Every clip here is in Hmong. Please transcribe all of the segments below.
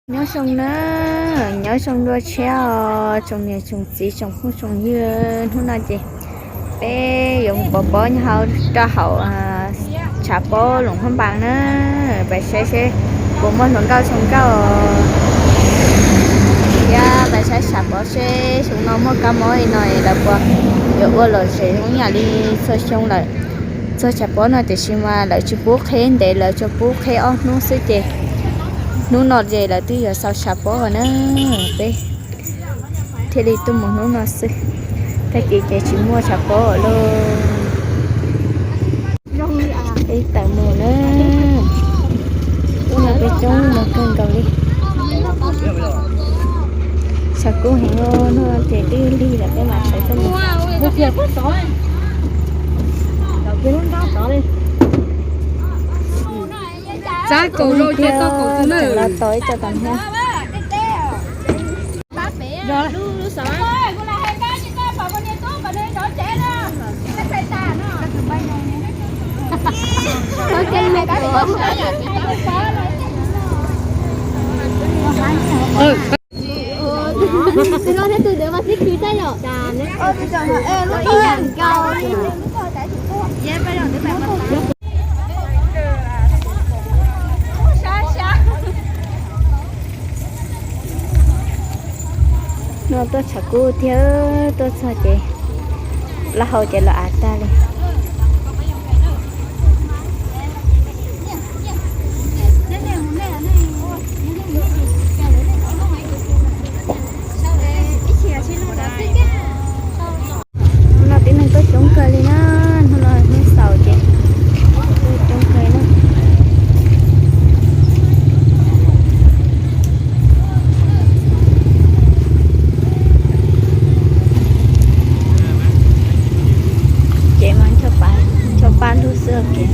Nyob zoo na, nyob zoo dua tshiab os tsoom niam tsoom txiv tsoom phooj tsoom ywg. Hnub no ces peb yuav mus pov pob nyob hauv rau hauv tshav pob Loos Phab Npas na, pais saib seb puas muaj hluas nkauj zoo nkauj thiab pais saib tshav pob seb xyoo no muaj kab mob li no lawv puas yuav ua lom zem zoo yam li txhua xyoo lawm. Txog tshav pob no tiam sis mas lawv tsis pub qheb ntev, lawv tsuas pub qheb ob hnub xwb ces hnub no ces lawv twb yuav xaus tshav pob na, peb thiaj li tuaj mus hnub no xwb. Tag kis ces tsis muaj tshav pob lawm. Peb tawm mus na, hnub no peb coob mus kawg nkaus li. Tshav kub heev no ces twb lig lawm peb mam sawv tuaj mus. Txav kaum rau thiab txog kaum tus na. Los tos ib co tom hnab. No tuaj tshav kub thiab, tuaj txog ces plaub hau ces los av tag li. Hnub no tib neeg tuaj coob kawg li na, hnub no hnub xaus ces tuaj coob kawg na. Ces mas ncho pab lub xwb kiag.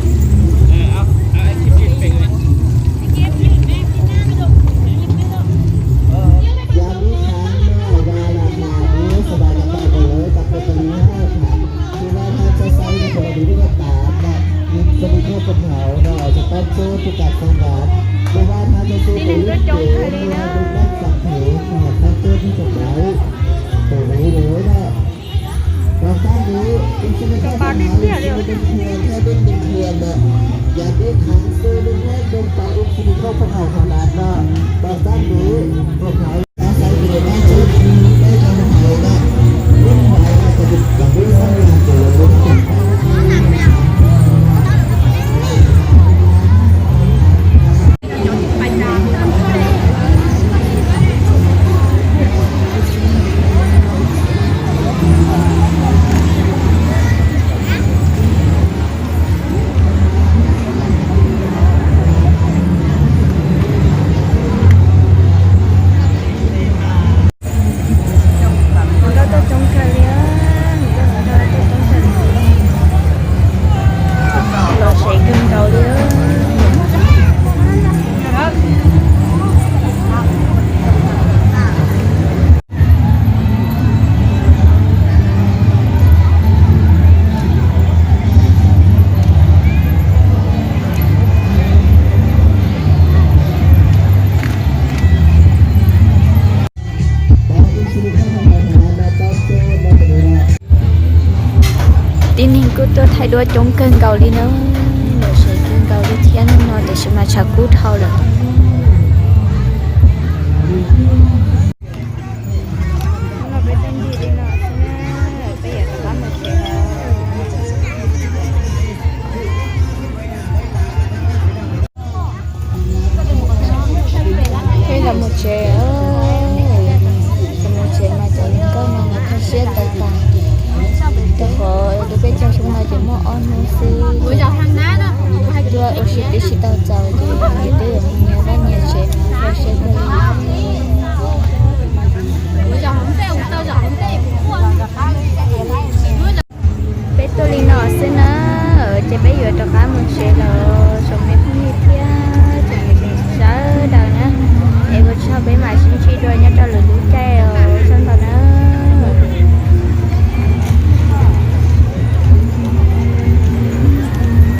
Tib neeg tuaj coob kawg li na. Cov pab tiag tiag li os. Nkauj tuaj coob kawg li, nkauj tuaj coob kawg li, lom zem kawg nkaus li. Tib neeg kuj tuaj thaij duab coob kawg nkaus li na, lom zem kawg nkaus li thiab no tiam sis mas tshav kub dhau lawm. Peb los mus tsev, los mus tsev mas cov hluas nkauj no mas kho siab tau tas. Rau qhov lub peb caug xyoo no ces muaj ob hnub xwb, tuaj ua si twb tsis tau txaus ces nyias twb yuav mus nyias vaj nyias tsev mas kho siab kawg li. Peb tuaj li no xwb na, ces peb yuav rov qab mus tsev lawm.